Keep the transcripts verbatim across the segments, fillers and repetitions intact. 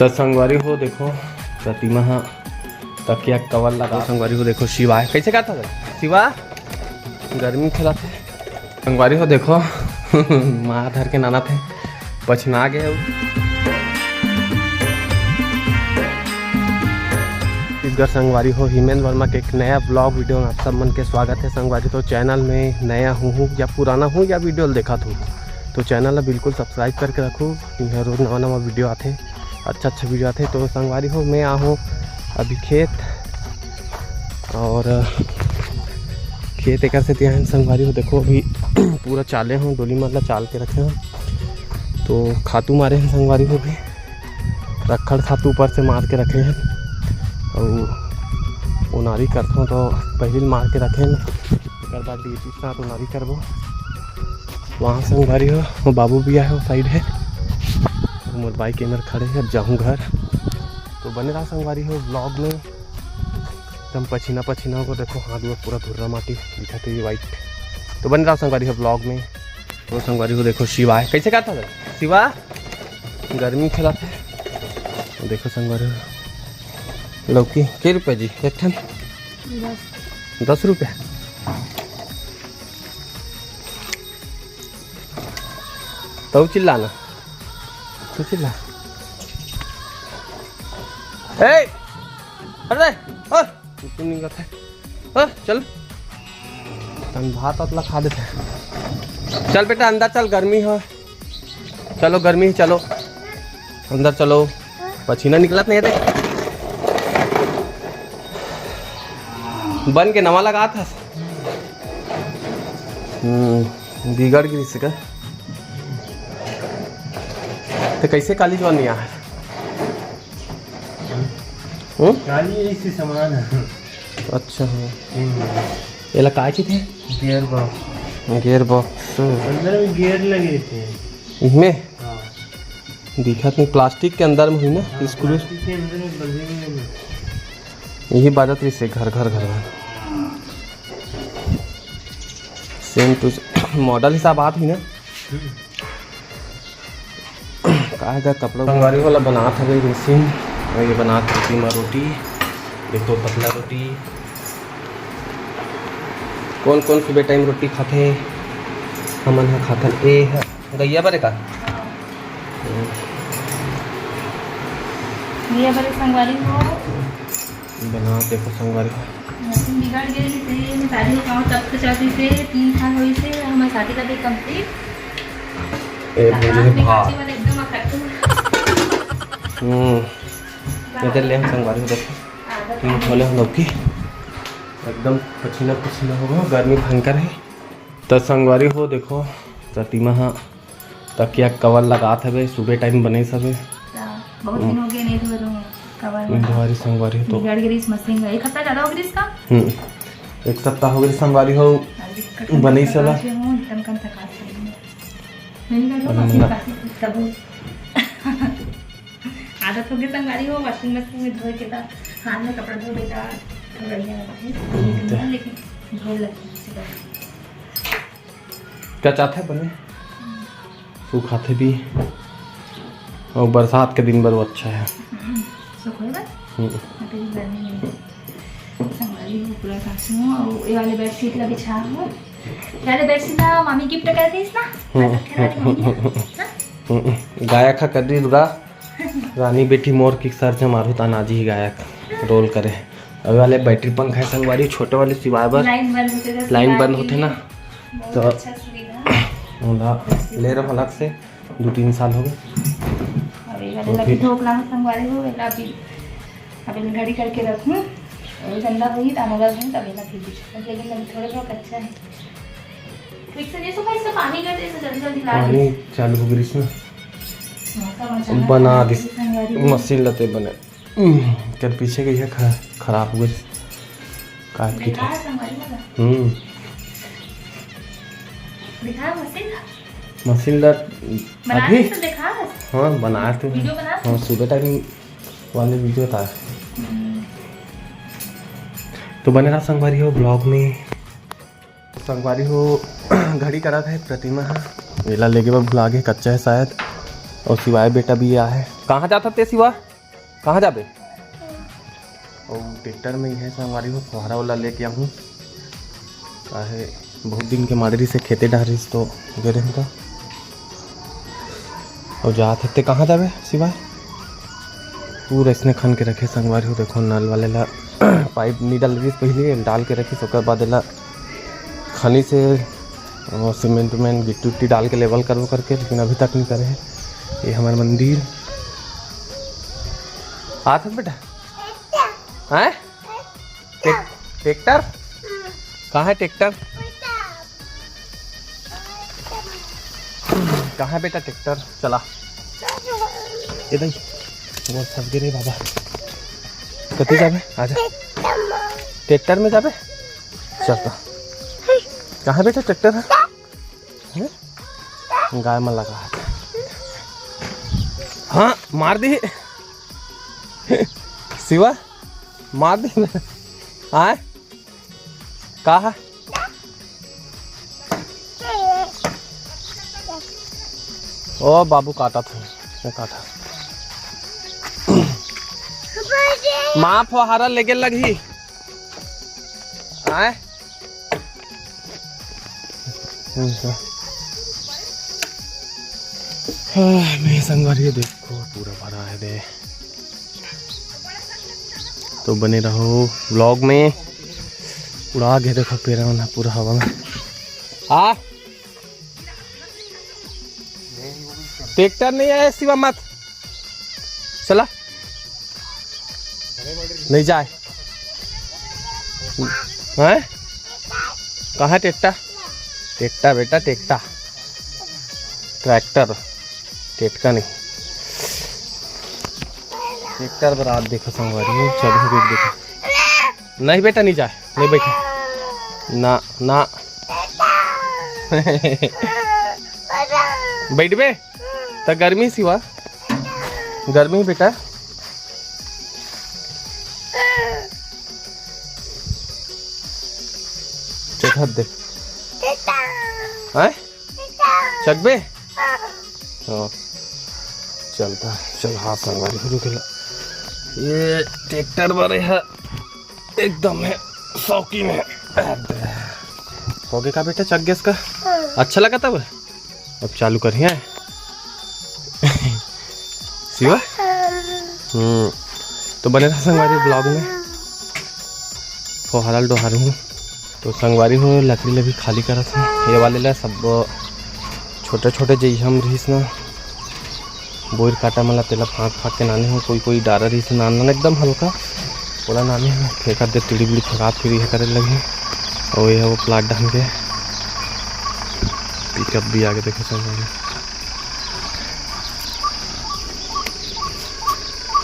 त संगवारी हो, देखो, प्रतिमा ह तकिया कवर लगा। संगवारी हो, देखो, शिवा हे। कइसे कहत हस? शिवा, गर्मी फैलाथे। संगवारी हो, देखो, मार धर के नाना थे, पछिना गे। छत्तीसगढ़ संगवारी हो, हिमेंद्र वर्मा के एक नया vlog video में आप सब मन के स्वागत हे। संगवारी, तो channel में नया हूँ, हूँ या पुराना हूँ या video ल देखत हूँ, तो channel ला बिल्कुल subscribe करके रखू। इहाँ रोज नवा नवा video आथे, अच्छा अच्छा video आथे। तो संगवारी हो, मैं आ हूँ अभी खेत, और खेत एकर से तिहान संगवारी हो, देखो, अभी पूरा चाले हूँ, डोली मन ला चाल के रखे हूँ। तो खातू मारे हैं संगवारी हो, भी रखड़ खातू ऊपर से मार के रखे हैं, और ओनारी करथों तो पहले मार के रखे हैं, ओकर बाद डीएपी के साथ ओनारी करबो। वहाँ संगवारी हो, वो बाबू भी आए, वो side है, मोर bike एमर खड़े है, अब जाहूँ घर। तो बने रहा संगवारी हो vlog में, एकदम पसीना पसीना होगा। देखो, हाथ गोड़ पूरा धुर्रा माटी दिखत हे, white। तो बने रहा संगवारी हो vlog में। तो संगवारी हो, देखो, शिवा हे। कइसे कहत हस? शिवा, गर्मी फैलाथे। देखो संगवारी हो, लौकी के रुपया जी एक ठन? दस। दस रुपया। तउ चिल्ला ना, तू चिल्ला। ए, अरे, ओ, तू नहीं करते। ओ, चल। तन भात वात ला खा देते। चल बेटा, अंदर चल, गर्मी हो। चलो, गर्मी, चलो। अंदर चलो। पसीना निकलत नहीं है, देख। बन के नवा लगात हस। हम्म, बिगड़ गिस का? तो कइसे काली जवान नहीं आय? हम्म? काली ऐसी सामान है। अच्छा, हाँ। हम्म। एला काय कहिथे? Gear box। Gear box। अंदर में gear लगे रहते हैं। इसमें? हाँ। दिखत नहीं, plastic के अंदर में ही ना, हाँ, screw। Plastic के अंदर में बंधे हुए हैं। यही बाजत रहिसे घर घर घर घर। Same to model हिसाब आत ही ना। हम्म। का हे गा कपड़ा? संगवारी हो ला बनात हवे मशीन, और ये बनात हवे प्रतिमा रोटी। देखो पतला रोटी। कौन कौन सुबह time रोटी खाथे? हमन ह खाथन ए ह गैया बरे का? ये बड़े संगवारी हो। बना देखो संगवारी। मशीन बिगड़ गई थी, मैं शादी को गाँव तब से चलती थे, तीन साल हुई थे, हमारी शादी का भी complete। ए, भूजे भात। वाले एकदम अखट्टू। हम्म। इधर ले हम संगवारी हो, देखो। तीन ठोले हम लोग की। एकदम पसीना पसीना हो गया, गर्मी भयंकर है। तो संगवारी हो, देखो, प्रतिमा हा तकिया कवर लगात हवे, सुबह time बने सबे। हाँ, बहुत दिन हो गए नहीं धोए रहूँ कवर। नहीं धोए रही संगवारी तो। बिगड़ गिस मशीन का, एक हफ्ता ज़्यादा हो गया इसका। हम्म, एक सप्ताह हो गया संगवारी हो, अभी कटन बने कटन सला। करके हूँ, एकदम कम थकान से हूँ। मैंने कहा, अरे मशीन ना। काफी तब आदत हो गई संगवारी हो, washing machine में धोए के था, हाथ में कपड़ा धो देता, तो बढ़िया लगता है, हम्म, तो। लेकिन धोए लगती है। का चाहत हे बने? सुखाथे भी। और बरसात के दिन बर वो अच्छा है। हम्म, सुखोए बर? हम्म। अभी गर्मी में। संगवारी हो पूरा सासू हो, और ये वाले bedsheet ला बिछा हो। ये वाले bedsheet ला मामी gift कर दीस ना? हम्म, अच्छा, खेला दी मम्मी ना? हम्म, हाँ? हम्म, गायक हा कर दीस गा। रानी बेटी मोर के सर जमारू तानाजी ही गायक role करे। अभी वाले battery पंखा है संगवारी, छोटे वाले सिवाय बर। Line बंद होते ना, line सिवाय बंद के होते लिए ना, बहुत तो अच्छा सुविधा। ओला ले रहो अलग से, दो तीन साल हो गए। अभी वाले तो लगी फिर धोक लाहूं संगवारी हो, एला अभी, अभी घड़ी करके रखूं, अभी गंदा होई, ताना रखूं, तब एला फिर बिछा। लेकिन अभी थोड़ा थोड़ा कच्चा है। ठीक से नहीं सूखा, इसका पानी कर दे, इसे जल्दी जल्दी ला दे। पानी चालू हो गई इसमें। हाँ, का मसाला बना बना दिस, के संगवारी हो। मशीन लते बने। हम्म, कर पीछे गई है, ख-, खराब हो गई। काट के बेकार था। संगवारी वाला। हम्म। दिखा मशीन का। मशीन ला बना अभी? दे तो दिखा। हाँ, बना तो। Video बना। हाँ, सुबह time वाले video था। हम्म। तो बने रहा संगवारी हो vlog में। संगवारी हो, घड़ी करत हे प्रतिमा हा। एला लेगे बर भुला गे, कच्चा है शायद। और सिवाय बेटा भी आया है। कहाँ जाता ते सिवा? कहाँ जाबे? अउ ट्रैक्टर में ही है संगवारी हो, फोहरा वाला लेके आहूँ। काहे बहुत दिन के माड़े रहिस हे, खेते डहर रहिस तो गे रहेन त। अउ जात हे ते कहाँ जाबे शिवा? पूरा इसने खन के रखे संगवारी हो। देखो नल वाले ला पाइप नी डाल रहिस पहिले, डाल के रखिस, ओकर बाद एला खनी से अ, सीमेंट उमेंट गिट्टी उट्टी डाल के लेवल करबो करके, लेकिन अभी तक नहीं करे है। ये हमारे मंदिर आत है बेटा, हैं? ट्रैक-, ट्रैक्टर कहाँ है ट्रैक्टर? कहाँ है बेटा ट्रैक्टर? चला इधर। वो फंस गए रे बाबा। कति जाबे? आजा। ट्रैक्टर में जाबे? चलता। कहाँ बेटा ट्रैक्टर है? हैं? गाय में लगा है। हाँ, मार दी। शिवा, मार दी। आए? का है? ओ बाबू, काटा था, मैं काटा। माँ फोहारा लेगे लगही। आए? हाँ, मैं संगवारी देखो, पूरा भरा है दे। तो बने रहो vlog में। उड़ा गए देखो पेरा मन ह पूरा हवा में। हाँ, ट्रैक्टर नहीं आया शिवा, मत चला, नहीं जाए। हैं? कहाँ ट्रैक्टर? ट्रैक्टर बेटा, ट्रैक्टर, ट्रैक्टर, ट्रैक्टर नहीं। ट्रैक्टर बर आत देखो संगवारी, चढ़ के देखो। नहीं बेटा, नहीं जाए, नहीं बैठे। ना, ना। बैठबे? त गर्मी शिवा, गर्मी बेटा। चढ़त दे। हैं? चकबे? हाँ। चलता, चल, हाँ, संगवारी, रुक ला। ये ट्रैक्टर बड़े है, एकदम है, शौकीन है। हो गया का बेटा, चक गैस का? अच्छा लगा तब? अब चालू करिए। शिवा? हम्म, तो बने रहा संगवारी vlog में। फोहराल डोहार हूँ। तो संगवारी हो, लकड़ी ल भी खाली करत हूँ। ये वाले ला सब छोटे-छोटे जइहम रहिस ना, बोइर काटा मन ला, तेला फाँक-फाँक के नाने हो। कोई कोई डारा रहिस नान नान, एकदम हल्का, ओला नाने हो, फेंकत दे, तिड़ी-बिड़ी फेंकात फिर ये करे लगे। और ये वो प्लाट ढंग के पिकअप भी आगे देखे संगवारी।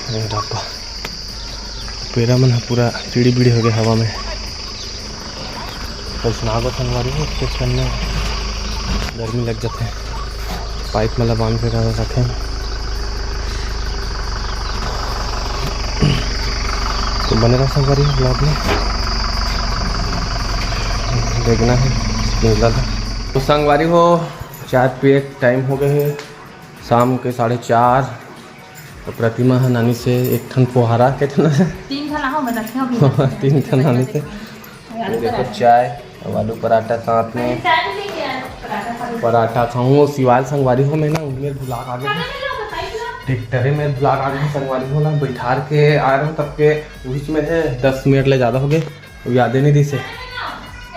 अरे रब्बा, पेरा मन ह पूरा चिड़ी-बिड़ी हो गए हवा में। कइसन आगो संगवारी हो, चेक करने गर्मी लग जाथे। पाइप मन ला बांध के रखे। तो बने रहो संगवारी हो vlog में, देखना है मिलता था। तो संगवारी हो, चाय पिए के टाइम हो गए है, शाम के साढ़े चार। तो प्रतिमा ह नानी से एक ठन पोहारा, के ठन है? तीन ठन आहो, मैं रखे हूँ अभी। तीन ठन नानी से। ये देखो चाय, अब आलू पराठा साथ में। चाय भी लेके आया, पराठा खा लो। पराठा खाऊं। वो शिवाल संगवारी हो, मैं ना उनमें भुला के आ गया। खाना नहीं ला, बताइए ना। ट्रैक्टरे में भुला के आ गया संगवारी हो ना, बैठार के आ रहा हूँ तब के, बीच में है दस मिनट ले ज़्यादा हो गए, वो याद ही नहीं दी से।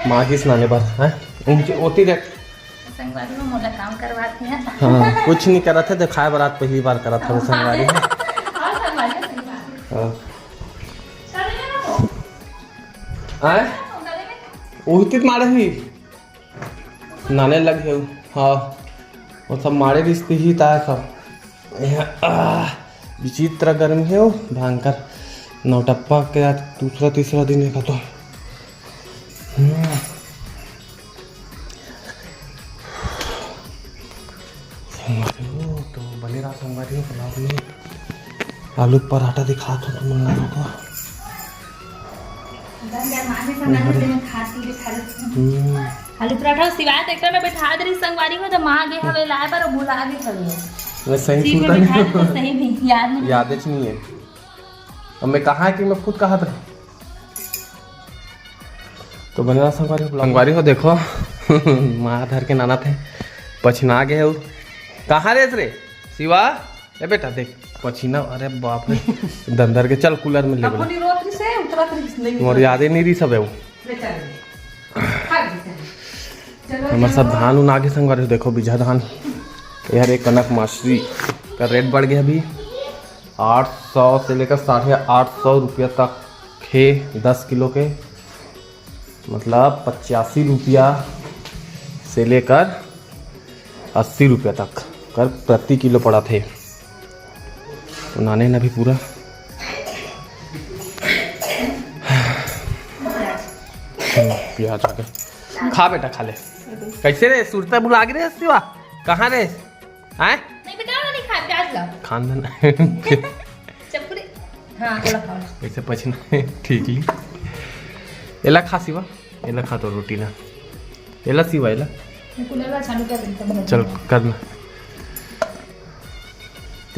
माँ की सुनाने पर, हैं? उनकी ओती देख। संगवारी हो, मोला काम करवात है। हाँ, कुछ नहीं करत है, दिखाए बरात पहली बार करत है संगवारी हो। हाँ, संगवारी हो, सही बात है। हाँ। आए? ओहितित मारे ही। नाने लग गए। हाँ। वो सब मारे रिश्ते ही ता सब। यह, आह, विचित्र गर्मी है वो, भयंकर। नौटप्पा के आज दूसरा, तीसरा दिन है खत्म। हम्म। संगवारी हो, तो बने रहा संगवारी हो vlog में। आलू पराठा दिखा दो तुम लोगों को। हम्म। आलू पराठा शिवाय ट्रैक्टर में बैठा दे रही संगवारी हो, तो माँ गे हवे लाए पर भुला गे हवे। मैं सही सीट में सुनता बैठा नहीं। दे तो सही नहीं, याद नहीं। याद नहीं है। अब मैं कहाँ कि मैं खुद कहा था। तो बने रहा संगवारी हो, संगवारी हो, देखो। माँ धर के नाना थे, पछिना गे हे। कहाँ रेस रे शिवा? ए बेटा देख, पछिना, अरे बाप रे। दंदर के, चल कूलर में ले अब बोला। नहीं रोत रही से, उतरत रही से, नहीं मोर उतरत। याद ही नहीं रही सब है वो। ले चल। खा ले चल। चलो, हमर सब चलो। धान उन आगे संगवारी हो, देखो बीजा धान। यार एक कनक मासरी का रेट बढ़ गया अभी, आठ सौ से लेकर साढ़े आठ सौ रुपया तक हे दस किलो के, मतलब पचासी रुपया से लेकर अस्सी रुपया तक कर प्रति किलो पड़त हे। तो नाने न भी पूरा। हम्म, प्याज आ गए, खा बेटा खा ले। कैसे रे सुरता बुला गे रे शिवा? कहाँ रे? हैं? नहीं बेटा, नहीं खा, प्याज ला। खान देना। चप्पू रे। हाँ, थोड़ा खा। कैसे पछिना? ठीक ही। एला खा शिवा, एला खा तो रोटी ला। एला शिवा, एला। मैं कूलर ला चालू कर देता हूँ। चल, कर ना।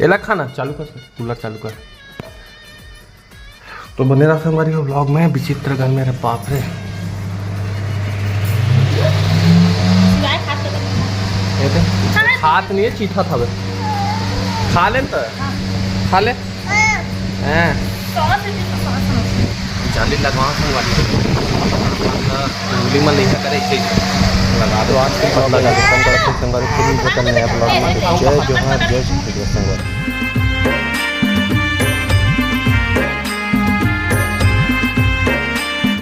एला खा ना, चालू कर, कूलर चालू कर। तो बने रहा संगवारी हो vlog में। विचित्र घर में, अरे बाप रे। शिवाय खात तो नहीं। ये तो खात नहीं है, चीथा था बे। खा ले तो। हाँ। खा ले। हाँ। सॉस है, तो सॉस है। जाली लगवा संगवारी। उंगली में नहीं करे, इसे लगा दो आज के बाद लगा दो। संगवारी, फिर मिलते हैं नया vlog में। जय जोहार, जय छत्तीसगढ़ संगवारी।